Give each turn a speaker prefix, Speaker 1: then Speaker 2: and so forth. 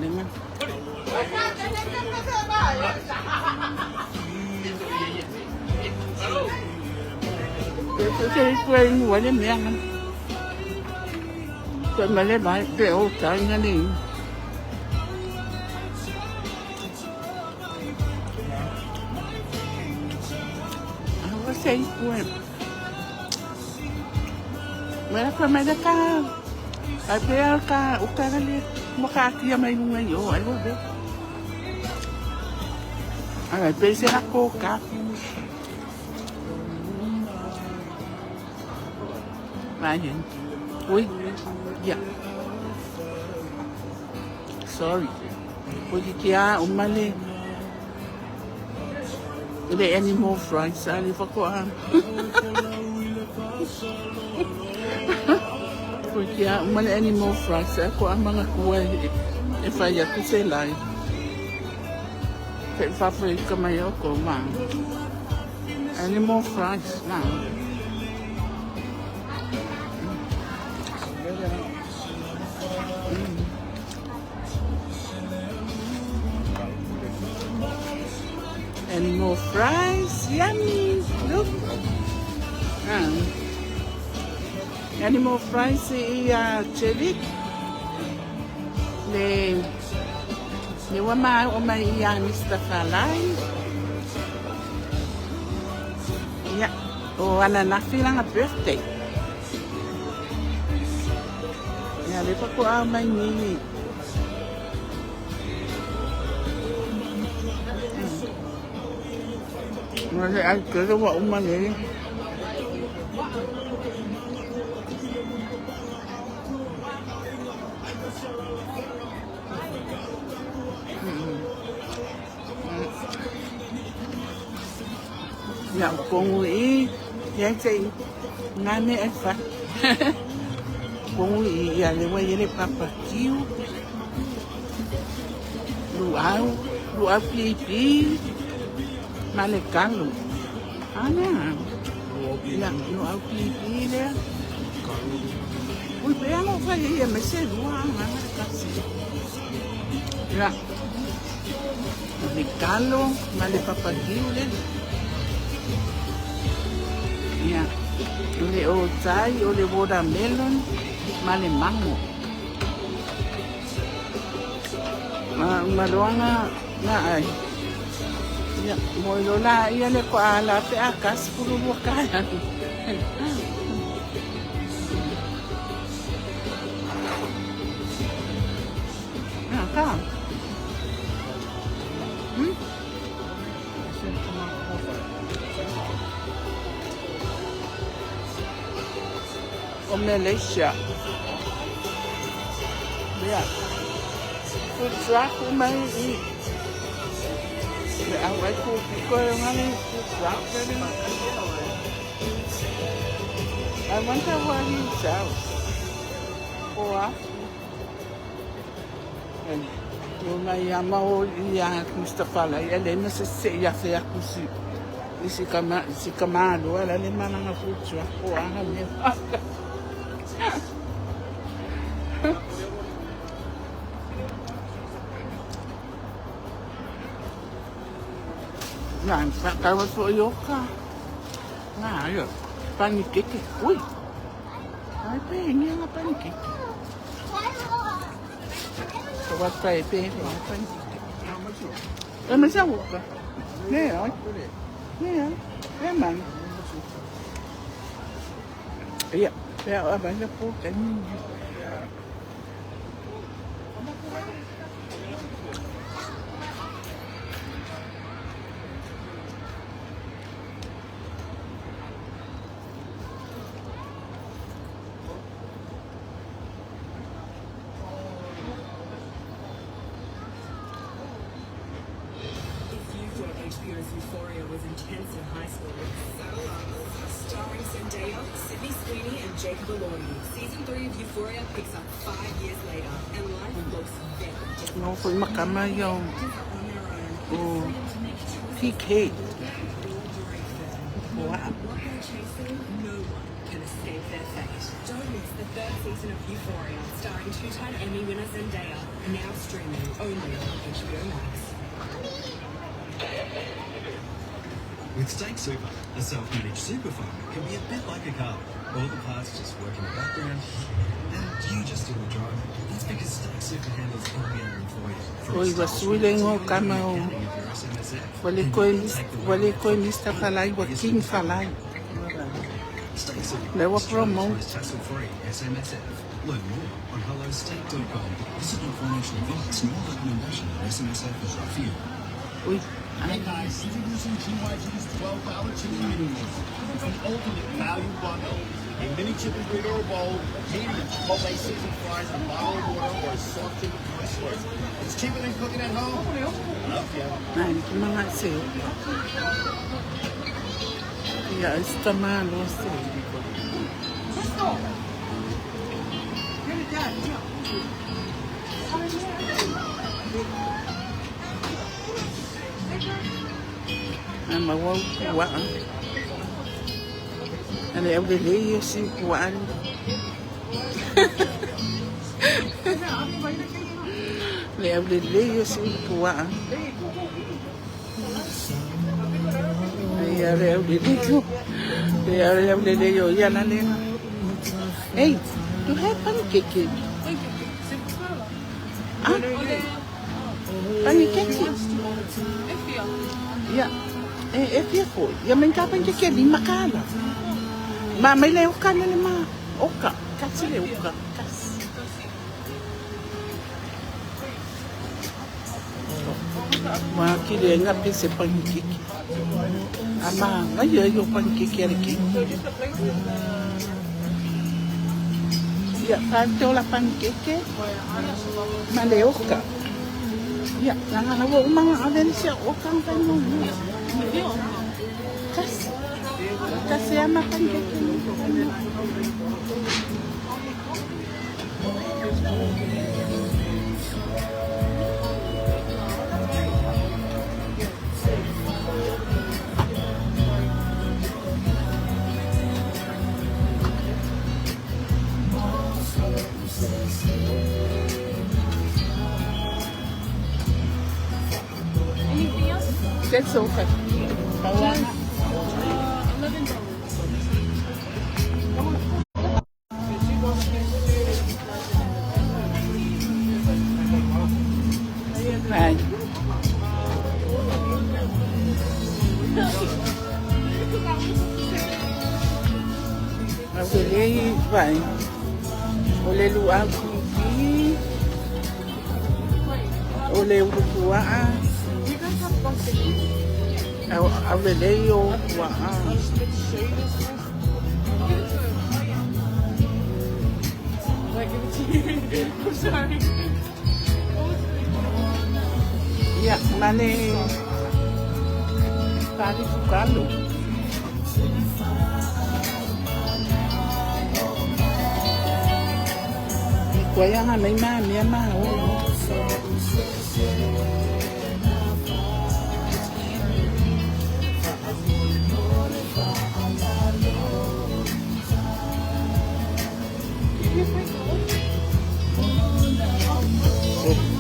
Speaker 1: Lenga. Se kue ngua le mea nga. Kue ma le vai pe o tai nga ni. Awa se kue. Mea kue mai le ka. Ai pe al ka uka le mo ka kia mai nunga i o ai o be. Ai pe se la ko ka. Vai. Ui. Yeah. Sorry. Ui ki a umale. Le any more fries ali fa ko a. Ui ki a umale any more fries a ko a manga kua e fai atu se lai. Fe fa fe ka mai o ko ma. Any more fries na. Any more fries? Yummy! Look. Any more fries i chili? Le le wa ma o mai ia Mr. Falai. Ia, o ananafi langa birthday. Ia le pa ko a mai ni. Ma le ai ke wa uma le. Ia kongu i ia te ngane e fa. Kongu i ia le wa le papa kiu. Luau, luau pipi. Ma le kalu. Ana. Ia luau pipi le. Ui pe ano fa ia me se lua ngana kasi. Ia. Le kalo ma le papa kiu le. Ia. Le o tai o le watermelon ma le mango. Ma maloanga na ai. Ia, mo lola ia le ko ala pe a kas pulu lua kaya. Na ka. O Malaysia. Yeah. Food truck o mai i. Le au ai ku piko e ngani food truck le. I wonder what he sells. Oa. O mai a mau ia Mr. Falai e le na se se ia fe akusi. I si kama loa la le malanga food truck o anga me. Nā, whakawa fo i oka. Nā, ia, panikeke. Ui, ai pe, ni anga panikeke. So what pe pe, panikeke. E me sa uka. Ne, ai. Ne, ai. E man. Ia, pe a vai le po ka ni.
Speaker 2: If you thought HBO's Euphoria was intense in high school, saddle up. Starring Zendaya, Sydney Sweeney, and Jacob Elordi, season 3 of Euphoria picks up 5 years later, and life looks very different.
Speaker 1: No foi makama yo.
Speaker 2: Actors are on their own,
Speaker 1: O
Speaker 2: with freedom to make choices
Speaker 1: PK.
Speaker 2: all during film.
Speaker 1: Wow.
Speaker 2: What they're chasing, no one can escape their fate. Don't miss the third season of Euphoria, starring two-time Emmy winner Zendaya, now streaming only on HBO Max.
Speaker 3: With Stake Super, a self-managed super fund can be a bit like a car. All the parts just work in the background, and you just do the driving. That's because Stake Super handles all the admin for you. From
Speaker 1: Oi,
Speaker 3: establishment
Speaker 1: wasuile
Speaker 3: to
Speaker 1: ngo
Speaker 3: the
Speaker 1: kama o
Speaker 3: accounting of your SMSF.
Speaker 1: wale
Speaker 3: And
Speaker 1: koe
Speaker 3: you can take the
Speaker 1: wale
Speaker 3: worry
Speaker 1: koe
Speaker 3: off
Speaker 1: Mr.
Speaker 3: one of the
Speaker 1: Falai wa
Speaker 3: biggest
Speaker 1: King
Speaker 3: investment.
Speaker 1: Falai.
Speaker 3: Stake Super,
Speaker 1: Le wa
Speaker 3: Australia's
Speaker 1: promote.
Speaker 3: most hassle-free SMSF. Learn more on hellostake.com. This is not financial advice nor recommendation that SMSF is right for you.
Speaker 1: Ui,
Speaker 4: Hey guys, introducing GYG's $12 chicken mini meals. It's the ultimate value bundle. A mini chicken burrito bowl, medium Chipotle seasoned fries, and a bottle of water or a soft drink of your choice. It's cheaper than cooking at home. Love ya.
Speaker 1: nai ki mga se. Ia esta malo se. Ama wau wa. Ana e le le si wa. Le au le le si wa. Ia le au le le yo. Le au le le yo ia na le. Hey, you have pancake. Ah, pancake. Ia. E fia foi. Ia men ka pancake ni makala. Ma mai le oka le ma. Oka, kasi le oka. Kasi. Ma ki le nga pese pancake. Ama nga ia yo pancake ale ki. Ia, fa te ola pancake. Ma le oka. Ia, nga na wo umanga aven sia oka ang no. Kasi. Kasi ama pancake.
Speaker 5: Anything else?
Speaker 1: That's okay. Kawana.
Speaker 5: $11.
Speaker 1: Ai. Avelei vai. O le lua kuki. O le urukua.
Speaker 5: You guys have pancakes?
Speaker 1: Avelei o kua.
Speaker 5: Give it to him. Did I give it to you? I'm sorry.
Speaker 1: Ia, male pari fukalo. I koe anga nei mā mea mā o.
Speaker 5: Here's my gold.